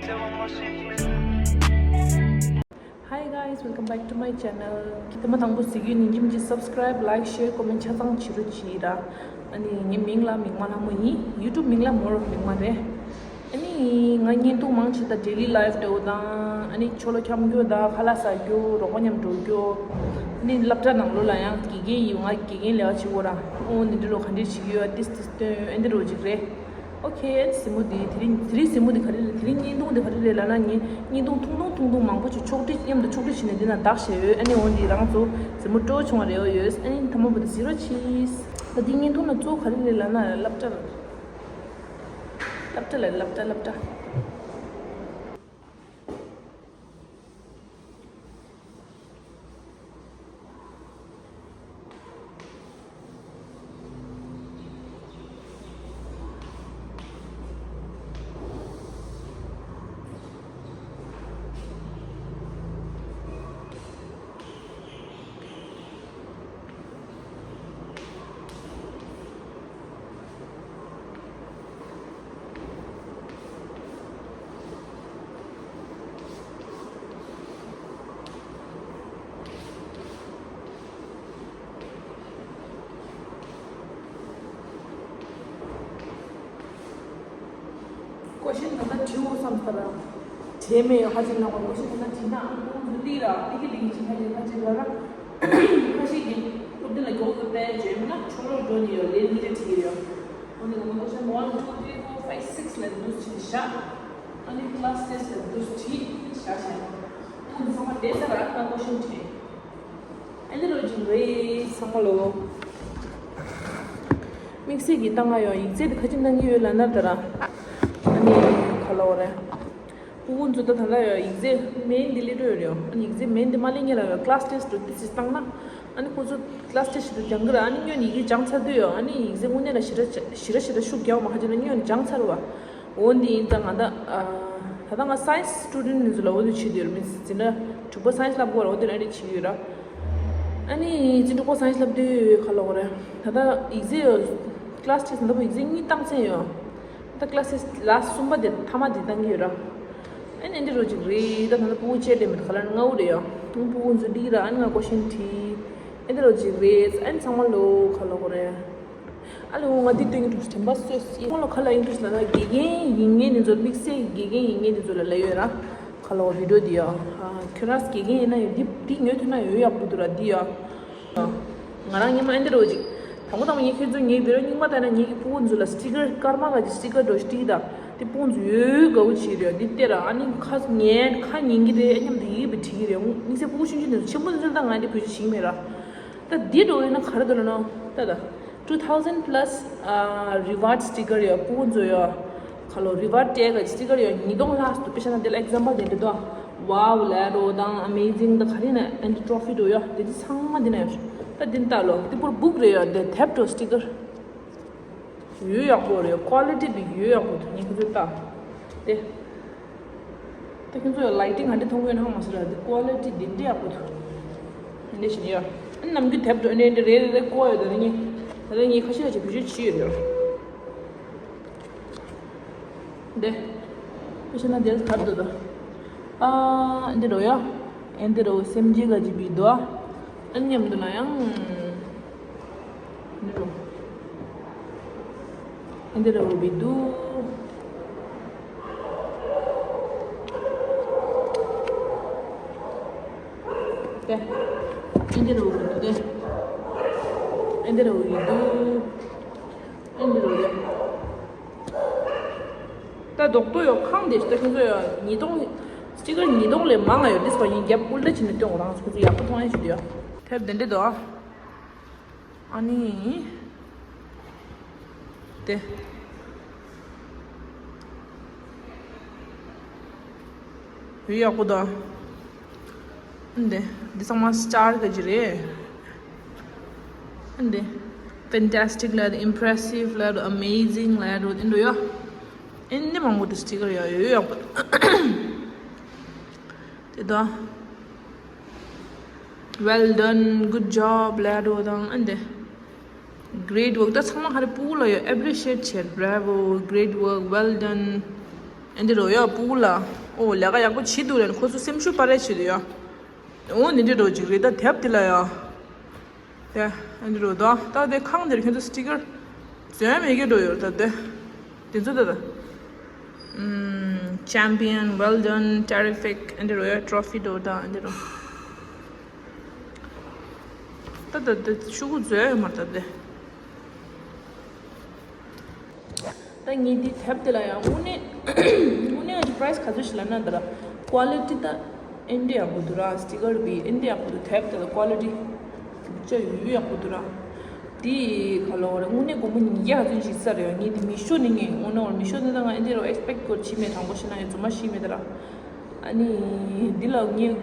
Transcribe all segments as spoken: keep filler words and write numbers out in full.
Hi guys, welcome back to my channel. ཁྱེད་རྣམ་པ་དང་པོ་གཟིགས་ཡུལ་ཉིན་རྒྱུན་གྱི་subscribe, like, share, comment ཆ་ཚང་བྱེད་རོགས་གྱིས་ར། ཨ་ནི་ངའི་མིང་ལ་མིག་དམར་ལྷ་མོ་ཡིན། YouTube མིང་ལ་མོ་རོ་མིག་དམར་རེད། ཨ་ནི་ང་བརྙན་ཐུང་མང་ཆེ་ད་daily life འདྲ་བོ་དང་། ཨ་ནི་ཆོ་ལོ་འཁྱམ་རྒྱུ་དང་། ཁ་ལག་ཟ་རྒྱུ། རོགས་པ་མཉམ་འགྲོ་རྒྱུ། ཨ་ནི་སློབ་གྲྭ་ནང་ལོགས་ལ་ཡང་དགེ་རྒན་ཡིན། ང་དགེ་རྒན་ལས་ཀ་བྱེད་དགོས་ར། ཨོ་འདི་འདྲ་ལོ་ག་འདྲས་བྱེད་ཀྱི་ཡོད། ཏིས་ཏིས་སྟོན། ཨ་འདི་རོ་ཅིག་རེད། ཨོ་ཁེ། ཨ་ནི་གཟིགས་མོ་འདི་དེ་རིང་དེ་རིང་གཟིགས་མོ་འདི་ག་རེ་རེད། དེ་རིང་བརྙན་ཐུང་འདི་ག་རེ་རེད་ལབ་ན། ངས་བརྙན་ཐུང་ཐུང་ཐུང་ཐུང་ཐུང་མང་པོ་ཅིག་ཕྱོགས་སྒྲིག་མཉམ་དུ་ཕྱོགས་སྒྲིག་བྱས་ནས་འདི་ན་བཏགས་བཞག་ཡོད། ཨ་ནི་འོ་འདི་རང་ཚོ་གཟིགས་མོ་སྤྲོ་བྱུང་བ་རེད། ཨོ་ཡོད། ཨ་ནི་མཐའ་མ་བར་དུ་གཟིགས་རོགས་གྱིས། ད་འདི་བརྙན་ཐུང་ལ་གཙོ་བོ་ག་རེ་རེད་ལབ་ན། སློབ་གྲྭ་ལ་སློབ་གྲྭ་ལ་སློབ་གྲྭ་སློབ་གྲྭ། ཀོ་ཤན་ད་ལྟ་དྲི་འོ་བསམ་ས་ར། དྲན་མེད་ཡོད། ཁ་ཅིག་ལ་ཁོ་ཀོ་ཤན་ད་ལྟ་དྲིས་ན་ཨང་ཀོང་ཟུ་ལི་ར་ཏི་ཀི་ལི་ཀི་ཅིག་ཁ་ཅིག་ཁ་ཅིག་ལ་ར། ཁ་ཤས་ཀྱིས་སློབ་སྟོན་ལ་མགྱོགས་སུ་སྤེལ་བྱས་མིན་ན་ཆོ་ལོ་འགྲོ་ནི་ཡོད། ལན་གཉིས་རེ་དྲི་གི་ཡོད། འོ་ནི་ང་ཀོ་ཤན་one two three four five six ལ་འདུག་ཅིག་བཞག་ཨ་ནི་ཀི་ལ་སི་ཊེ་སི་ཊི་ལ་འདུག་ཅིག་བཞག་བྱས། ཨང་ཚང་མ་བསྡད་ས་ར་ང་ཀོ་ཤན་དྲིས། ཨ་ནི་རོ་ཅིག་རེད་ཚང་མ་ལོ། དམིགས་བསལ་གྱི་ལྟ་ང་ཡོང་ཡིག་ཚད་དེ་ག་ཅིག་གནང་གི་ཡོད་ལབ་ན་ད་ར། ཨ་ནི་ག་ལ་འོ་རེད། ཕྲུ་གུ་ཚོ་ད་ད་ལྟ་ཡོད་ཡིག་ཚད་མེན་འདི་སླེབས་འགྲོ་ཡོད་རེད། ཨ་ནི་ཡིག་ཚད་མེན་འདི་མ་སླེབས་སྔོན་ལ་ཡོད་ཀི་ལ་སི་ཊེ་སི་ཊི་འདྲ་ཏོག་ཙམ་བཏང་ན། ཨ་ནི་ཁོ་ཚོ་ཀི་ལ་སི་ཊེ་སི་ཊི་ཞིག་ཏུ་སྦྱང་གི་ར། ཨ་ནི་སྔོན་ཡིག་ཚད་སྦྱངས་ཚར་དུས་ཡོད། ཨ་ནི་ཡིག་ཚད་དངོས་གནས་ལ་ཞེ་དྲག་ཞེ་དྲག་ཞེ་དྲག་ཤུགས་རྒྱག་མ་ཁ་ཅིག་ལ་སྔོན་སྦྱངས་ཚར་བ། འོ་འདི་ཡིན་ཙང་ང་ད། ད་ལྟ་ང་སའེན་སི་སི་ཊུ་ཌེན་ཊི་ཚོ་ལ་འོ་འདི་བྱེད་དུས་ར། མི་འཛིན་ན་དྲུག་པ་སའེན་སི་ལབ་དགོས་ར། འོ་འདི་ལ་འདི་བྱེད་ཀྱི་ཡོད་ར། ཨ་ནི་འཛིན་དྲུག་པ་སའེན་སི་ལབ་དུས་ག་ལ་འོ་ར། ད་ལྟ་ཡིག་ཚད་ཀི་ལ་སི་ཊེ་སི་ཊི་ད་ལྟ་བུ་ཡིག་ཚད་གཉིས་བཏང་ཚར་ཡོད། ད་ཀི་ལ་སི་ཊེ་སི་ཊི་ལ་སི་ཊི་གསུམ་པ་དེ་མཐའ་མ་དེ་བཏང་གི་ཡོད་ར། ཨ་ནི་འདི་རོ་ཅིག་རེད། ད་ད་ལྟ་ཕྲུ་གུ་བཅས་ལས་མེད་ག་ལ་ང་འུ་རེད་ཡ། ཕྲུ་གུ་ཚོ་འདི་ར། ཨ་ནི་ང་ཀོ་ཤན་དྲིས། ཨ་འདི་རོ་ཅིག་རེད། ཨ་ནི་ཚང་མ་ལོ་ག་ལ་འོ་ར། ཨ་ལོ་ང་འདི་སྟོན་གྱི་འདུག་དྲན་པ་གསོས་སི། ཁོང་ལ་ག་ལ་ཡིན་འདུག་ཟེར་ན། དགེ་རྒན་ཡིན་མཁན་དེ་ཚོ། དམིགས་བསལ་དགེ་རྒན་ཡིན་མཁན་དེ་ཚོ་ལ་ལབ་ཡོད་ར། ག་ལ་འོ་བི་ཌི་ཡོ་འདི་ཡ། ཁྱོད་རང་དགེ་རྒན་ཡིན་ན་ཡང་འདི་འདི་ཉོས་ཐུབ་ན་ཡོད་ཡག་པོ་འདུག་ར་འདི་ཡ། ང་རང་སྔོན་མ་ཨ་འདི་རོ་ཅིག་དང་པོ་དང་པོ་ངས་ཁྱོད་ཚོ་ངའི་བི་ཌི་ཡོ་རྙིང་མ་ལྟ་ན། ངེད་ཀྱི་ཕྲུ་གུ་ཚོ་ལ་སི་ཊི་ཀར་སྐར་མ་ག་ཅིག་སི་ཊི་ཀར་འདྲ་བོ་ཞིག་བྲིས་ད། དེ་ཕྲུ་གུ་ཚོ་ཡོད་དགའ་བོ་བྱེད་རེད་འདི་ལྟ་ར། ཨ་ནི་ཁ་ཉན་ཁ་ཉན་གྱི་རེད། ཨ་མཉམ་དུ་ཡིག་བྲིས་ཀྱི་རེད། དམིགས་བསལ་ཕྲུ་གུ་ཆུང་ཆུང་དེ་ཚོ། ཆེན་པོ་དེ་ཚོ་ལ་ད་ང་འདི་བེད་སྤྱོད་བྱེད་ཀྱི་མེད་ར། ད་འདི་འགྲོ་ཡོད་ན་ག་རེ་འདུག་ལབ་ན། ད་ད། two thousand plus reward sticker ཡོད། ཕྲུ་གུ་ཚོ་ཡོད། ག་ལ་འོ་reward tag གི་སི་ཊི་ཀར་ཡོད། ཉིས་སྟོང་ལྷག་འདུག་དཔེ་བཞག་ན་འདི་ལ་ཨེག་ཛམ་པལ་དེ་འདྲ་འདུག wow ལབ་འགྲོ་དང་། amazing དང་། ག་རེ་ན་and trophy འགྲོ་ཡོད། དེ་ཚོ་ཚང་མ་འདི་ན་ཡོད། ད་འདི་ལྟ་ལོ། འདི་པུར་བུག་རེད་ཡོད། འདི་དེབ་འགྲོ་སི་ཊི་ཀར། ཡོད་ཡག་པོ་རེད། ཀོ་ལི་ཊི་འདི་ཡོད་ཡག་པོ་འདུག་ངས་ཁོ་ཚོ་ལྟ། དེ། ད་ཁྱོད་ཚོ་ལའི་ཊིང་ག་འདྲ་མཐོང་གི་ཡོད་ན་ཧ་མ་སི་ར། འདི་ཀོ་ལི་ཊི་འདི་འདྲ་ཡག་པོ་འདུག་འདི་བཞིན་ཡོད། ཨ་ནམ་རྒྱུན་དེབ་འགྲོ་འདི་འདྲ་རེ་རེ་རེ་བརྐོ་ཡོད། ད་ངས་ད་ངས་ཁ་ཤས་ལ་ཅིག་བེད་སྤྱོད་བྱས་ཡོད་རེད། འདི། དཔེ་བྱས་ན་འདིར་ག་རེ་འདུག་ད། ཨ། འདི་རོ་ཡ། ཨེ་འདི་རོ་སེམས་ཅན་ག་ཅིག་བི་འདུག་ཨ། ཨ་མཉམ་དུ་ན་ཡང་། འདི་རོ། ཨེ་འདི་རོ་བི་འདུག་དེ། ཨེ་འདི་རོ་བི་འདུག་དེ། ཨེ་འདི་རོ་བི་འདུག་ཨེ་འདི་རོ་ཡ། ད་རྡོག་རྡོག་ཡོད། ཁང་དེ་ད་ཁྱོད་ཚོ་ཡོད། ཉིས་སྟོང་། སི་ཊི་ཀར་ཉིས་སྟོང་ལས་མང་ང་ཡོད། འདི་སོ་ཡིན་རྒྱབ་ཨུལ་ཏ་བྱས་ནས་སྟོན་འོ། རང་ཚོ་ཁྱོད་ཚོ་ཡག་པོ་མཐོང་ཡ་ཞིག་འདུག་ཡ། དེབ་དེ་འདྲ་འདུག་ཨ། ཨ་ནི། དེ། ཡོད་ཡག་པོ་འདུག་ཨ། འདི། འདི་ཚང་མ་སི་ཊར་ག་ཅིག་རེད། འདི། ཕེན་ཊ་སི་ཊིག་ལབ་དང་། ཨིམ་པི་རེ་སིབ་ལབ་དང་། ཨ་མེ་ཛིང་ལབ་དང་། འདི་འདྲ་ཡོད། འདི་མང་པོ་འདུག་སི་ཊི་ཀར་ཡོད། ཡོད་ཡག་པོ་འདུག་དེ་དང་། Well done, good job ལབ་དང་། འདི། Great work ད་ཚང་མ་ག་རེ་ཕྲུ་གུ་ལ་ཡོད། Appreciate བྱེད། Bravo, great work, well done. ཨེ་འདི་རོ་ཡ་སྤུ་གུ་ལ། ཨོ་ལས་ཀ་ཡག་པོ་བྱེད་འདུག་ལན་ཁོ་ཚོ་སེམས་ཤུགས་སྤར་རེ་བྱེད་འདུག་ཡ། ཨོ་ནི་འདི་རོ་ཅིག་རེད་ད་དེབ་དེ་ལ་ཡ། དེ་ཨེ་འདི་རོ་ད་ད་དེ་ཁང་འདིར་ཁྱོད་ཚོ་སི་ཊི་ཀར་བཙོན་མེད་ཀྱི་འགྲོ་ཡོད་ད་དེ། དེ་ཚོ་ད་ད། ཨམ། Champion, well done, terrific ཨེ་འདི་རོ་ཡ་trophy འགྲོ་ད་ཨེ་འདི་རོ། ད་ད་དེ་ཤུ་གུ་བཙོན་ཡོད་མ་རེད་ད་དེ། ད་ངས་འདི་དེབ་དེ་ལ་ཡང་དངོས་གནས་དངོས་གནས་ང་ཅིག་པ་རའི་སི་ག་ཚོད་ཞིག་ལབ་ན་ད་ར་ཀོ་ལི་ཊི་ད་ཨེ་འདྲ་ཡག་པོ་འདུག་ར། སི་ཊི་ཀར་བི་ཨེ་འདྲ་ཡག་པོ་འདུག་དེབ་དེ་ལ་ཀོ་ལི་ཊི་ཅ་ཡུ་ཡུ་ཡག་པོ་འདུག་ར། དེ་ག་ལ་བ་རེད། དངོས་གནས་སྒོར་མོ་ཉིས་བརྒྱ་ག་ཚོད་ཞིག་ས་རེད། ངས་འདི་མི་ཤོ་ནི་ངས་དངོས་གནས་བ་མི་ཤོ་ནི་ད་ང་ཨེ་འདྲ་རོ་ཨེག་སི་པེག་ཊི་སྐོར་བྱིས་མེད། དྲང་པོ་བཤད་ན་ཡོད་རྫུན་མ་ཤི་མེད་ད་ར། ཨ་ནི་འདི་ལ་ངས་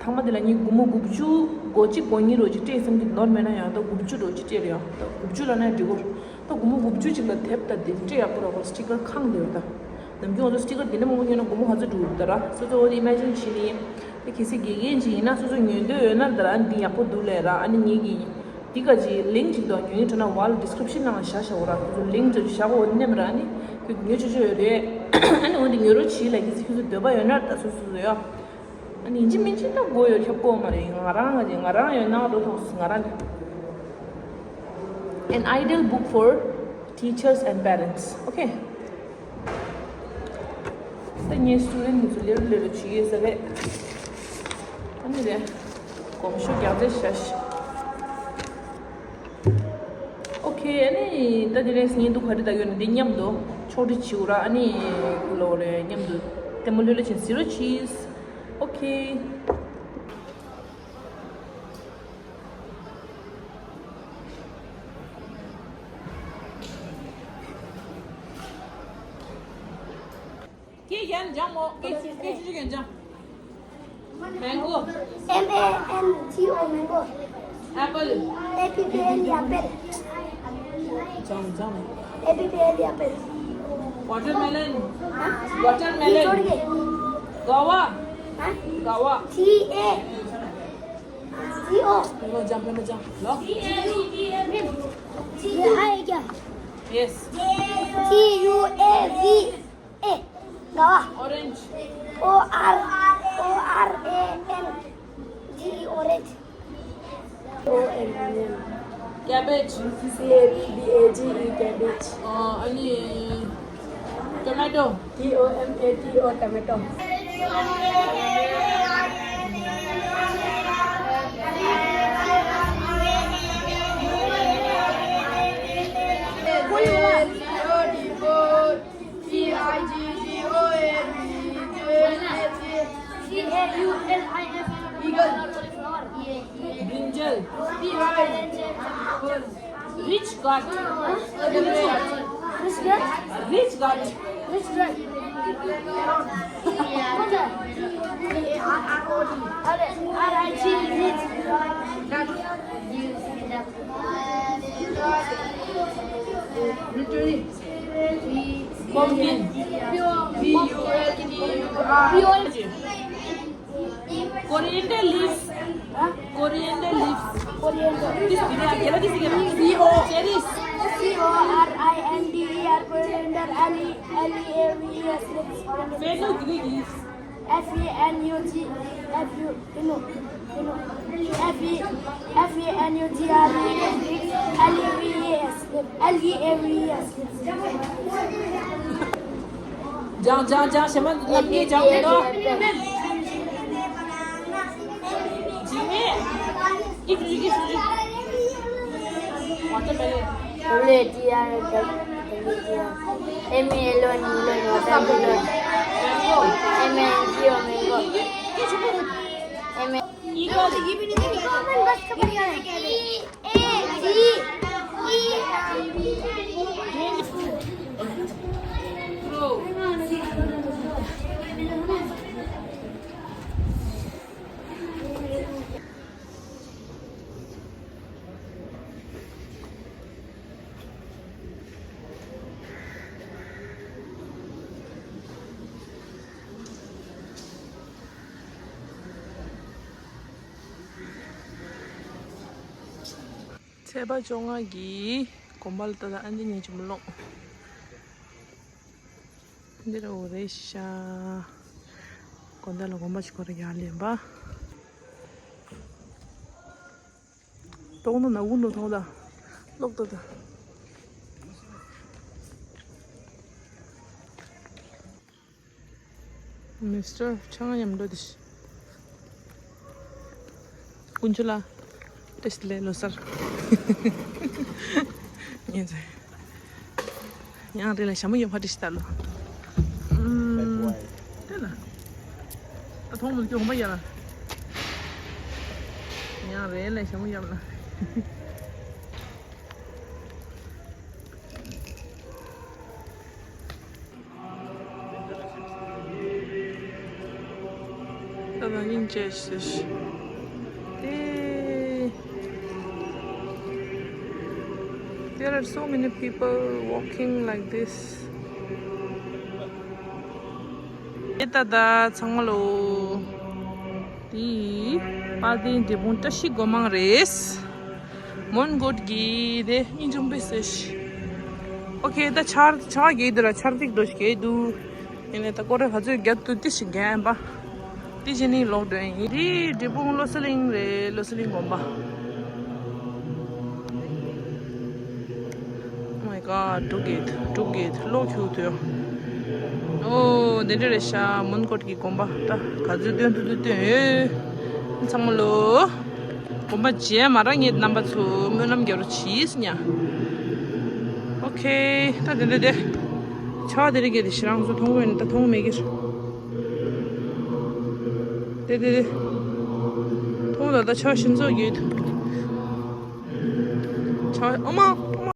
ཐ་མ་འདི་ལ་ངས་སྒོར་མོ་དགུ་བཅུ་སྒོར་གཅིག་སྒོར་གཉིས་རོ་ཅིག་སྤྲད་བསམ་གྱི་ནོར་མེད་ན་ཡང་ད་དགུ་བཅུ་རོ་ཅིག་སྤྲད་རེད་ཡ། ད་དགུ་བཅུ་ལབ་ན་འགྲིག་གོ། ད་སྒོར་མོ་དགུ་བཅུ་ཅིག་ལ་དེབ་དང་དེབ་སྤྲད་ཡག་པོ་ར་བ་སི་ཊི་ཀར་ཁང་དེ་རེད་ད། ནམ་རྒྱུན་ང་ཚོ་སི་ཊི་ཀར་དེ་འདྲ་མང་པོ་ཉོས་ན་སྒོར་མོ་ག་ཚོད་འགྲོ་གི་རེད་ད་ར། སོ་སོ་འོ་དེ་ཨི་མེ་ཇིན་བྱེད་ནི་ཡིན། དེ་གལ་སྲིད་དགེ་རྒན་ཅིག་ཡིན་ན་སོ་སོ་ཉོས་འདོད་ཡོད་ན་ད་ར་ཨ་ནི་འདི་ཡག་པོ་འདུག་ལས་ར། ཨ་ནི་ངེད་ཀྱིས་འདི་ག་ཅིག་ལིང་ཅིག་དང་ཉོས་འགྲོ་ན་ཝལ་ཌི་སི་ཀི་རིབ་ཤན་ནང་ལ་བཞག་བཞག་གོ་ར། ཁོ་ཚོ་ལིང་ཅིག་བཞག་གོ་ནེམ་ར། ཨ་ནི་ཁོས་ཉོ་ཆོག་ཆོག་ཡོད་རེད། ཨ་ནི་འོ་འདི་ཉོ་རོགས་བྱེད་ལ་གལ་སྲིད་ཁྱོད་ཚོ་འདོད་པ་ཡོད་ན་ད་སོ་སོ་སོ་ཡོད། ཨ་ནི་ཡིན་གཅིག་མིན་གཅིག་ད་དགོས་ཡོད་ཁྱབ་དགོས་མ་རེད། ང་རང་ང་ང་རང་ཡོད་ན་འགྲོ་ཐོག་ང་རང་། An ideal book for teachers and parents. Okay. ད་ངའི་སི་ཊུ་ཌེན་ཊི་ཚོ་ལེ་རུ་ལེ་རུ་བྱེད་ཡོད་ས་རེད། ཨ་ནི་རེད། གོམས་ཤུགས་རྒྱག་རེས་བྱ་ཤི། ཨོ་ཁེ། ཨ་ནི་ད་དེ་རིང་བརྙན་ཐུང་ག་རེ་ལྟ་གི་ཡོད་ན་འདི་མཉམ་དུ་ཕྱོགས་སྒྲིག་བྱེད་དགོས་ར། ཨ་ནི་ཁོ་ལོ་རེ་མཉམ་དུ་ལྟད་མོ་ལྷོད་ལྷོད་བྱེད་ཟེར་རོ་ཆིས། ཨོ་ཁེ། སྐད་རྒྱག་ན་འཇང་མོ། སྐད་ཆུང་ཆུང་སྐད་ཆུང་ཆུང་རྒྱག་ན་འཇང་། Mango. M A N G O, mango. Apple. A P P L E, apple. འཇང་འཇང་། A P P L E, apple. Watermelon. Huh? Watermelon. छोड़ के। Guava. Huh? Guava. G A G O. पहले जा, पहले जा। लो। ये है क्या? Yes. G U A V A. Guava. Orange. O R, O R A N G E, orange. O N, onion. Cabbage. C A B B A G E, cabbage. अ, अनि tomato. T O M A T O, tomato. P I G G O A L E, G O A L E. C A U L I F. Eagle. Brinjal. B R I N J A L. Rich gut. Rich gut. Rich gut. Rich gut. R I G, rich. Pumpkin. P U L T U R. Coriander leaves. Huh? Coriander leaves. Coriander. This, yeah, yeah, this, yeah. C O. Cherries. C O R I N D E R, coriander, L E, L E A V E S, leaves. Fenugreek leaves. F E N U G, F U, fenu, fenu. F E, F E N U G R E E K, L E V E S, L E A V E S. ལྗང་ལྗང་ལྗང་ཞེ་མ་ལབ་ཀྱི་ལྗང་མི་འདུག་ཇི་མེད། ཀི་ཀྲུ་ཀི་ཀྲུ། Watermelon. W A T E R, watermelon. M E L O N, melon, watermelon. Mango. M A N G O, mango. ཀི་ཀྲུ་ཀི། M A Eagle. ཚེས་པ་བཅོ་ལྔ་གི་དགོང་པ་ལ་ད་ལྟ་ཨ་འདི་ཉིན་གཅིག་མ་ལོངས། འདི་རུ་རེད་ཤག་དགོན་བདག་ལ་དགོན་པ་ཞིག་ཁོ་ར་ཡར་ལེན་པ། གཏོང་ན་ན་འུ་ལོ་ཐོང་ད། ལོག་ད་ད། མི་སི་ཊར་ཆང་ཉམས་འགྲོ་དེ་ཤི། དཀོན་མཆོག་ལ་བཀྲ་ཤིས་བདེ་ལེགས་ལོ་གསར། ངས་ཚེ། ཡང་རེ་ལ་ཞྭ་མོ་ཡོད་ཕ་བཀྲ་ཤིས་ད་ལོ། ཨུམ། དེ་ལ། ད་མཐོང་མི་འདུག་ཧོ་མ་ཡ་ལ། ཡང་རེ་ལ་ཞྭ་མོ་ཡོད་ལ། ད་ད་སྙིང་རྗེ་ཞིག་དེ། There are so many people walking like this. ཨེ་ད་ད་ཚང་མ་ལོ། དེ་དཔལ་ལྡན་འབྲས་སྤུངས་བཀྲ་ཤིས་སྒོ་མང་རེད། མོན་གྷོ་གི་དེ་ཉིན་ཅུང་པེ་སེ་ཤི། ཨོ་ཁེ། ད་ཆར་ཆར་གྱི་འདུག་ར། ཆར་ཐིགས་འགྲོ་ཞིག་གི་འདུག་ཡིན་ནའི་ད་སྐོར་ར་ག་ཚོད་རྒྱབ་ཏུ་ཏི་ཞིག་རྒྱབ་པ། ཏི་ཞིག་ནི་ལོག་འགྲོ་ཡིན། དེ་འབྲས་སྤུངས་བློ་གསལ་གླིང་རེད། བློ་གསལ་གླིང་དགོན་པ། Oh my god, འགྲོ་གི་འགྲོ་གི་གློག་འཁྱུག་དུས། ཨོ་འདི་འདྲ་རེད་ཤག་མོན་གྷོ་གི་དགོན་པ་ད་ག་ཚོད་སྟོན་ཐུབ་ཐུབ་སྟོན་ཡོད། ཚང་མ་ལོ། དགོན་པ་མཇལ་མ་རག་ངས་རྣམ་པ་ཚོ་སྨོན་ལམ་རྒྱག་རོགས་གྱིས་ཉ། ཨོ་ཁེ། ད་དེ་འདྲ་དེ། ཆ་དེ་རིགས་དེ་ཞེ་རང་ཚོ་མཐོང་གི་ཡོད་ན་ད་མཐོང་མེད་ཀྱི། དེ་དེ་དེ། མཐོང་ད་ད་ཆ་ཤིན་ཚོགས་ཡོད། ཆ་ཨ་མ་ཨ་མ།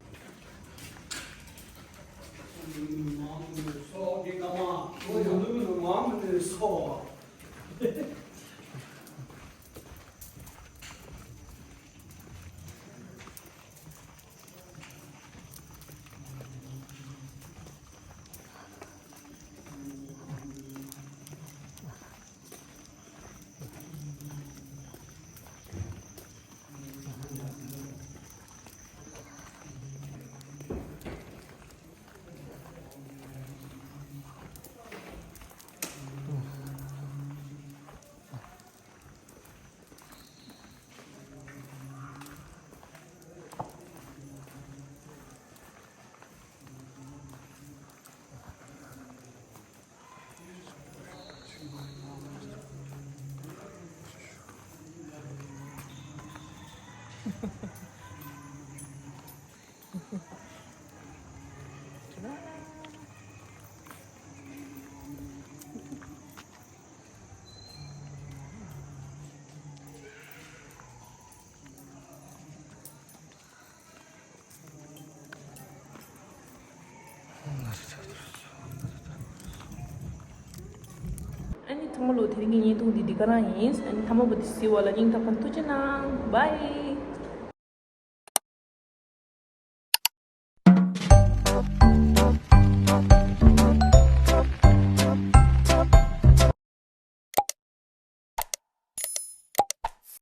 ཨ་ནི་ཚང་མ་ལོ། དེ་རིང་གི་བརྙན་ཐུང་འདི་འདི་ག་རང་ཡིན། ཨ་ནི་ཐ་མ་བོ་འདི་གཟིགས་པ་ལ་སྙིང་ཐག་པ་ནས་ཐུགས་རྗེ་གནང་། བཱའི།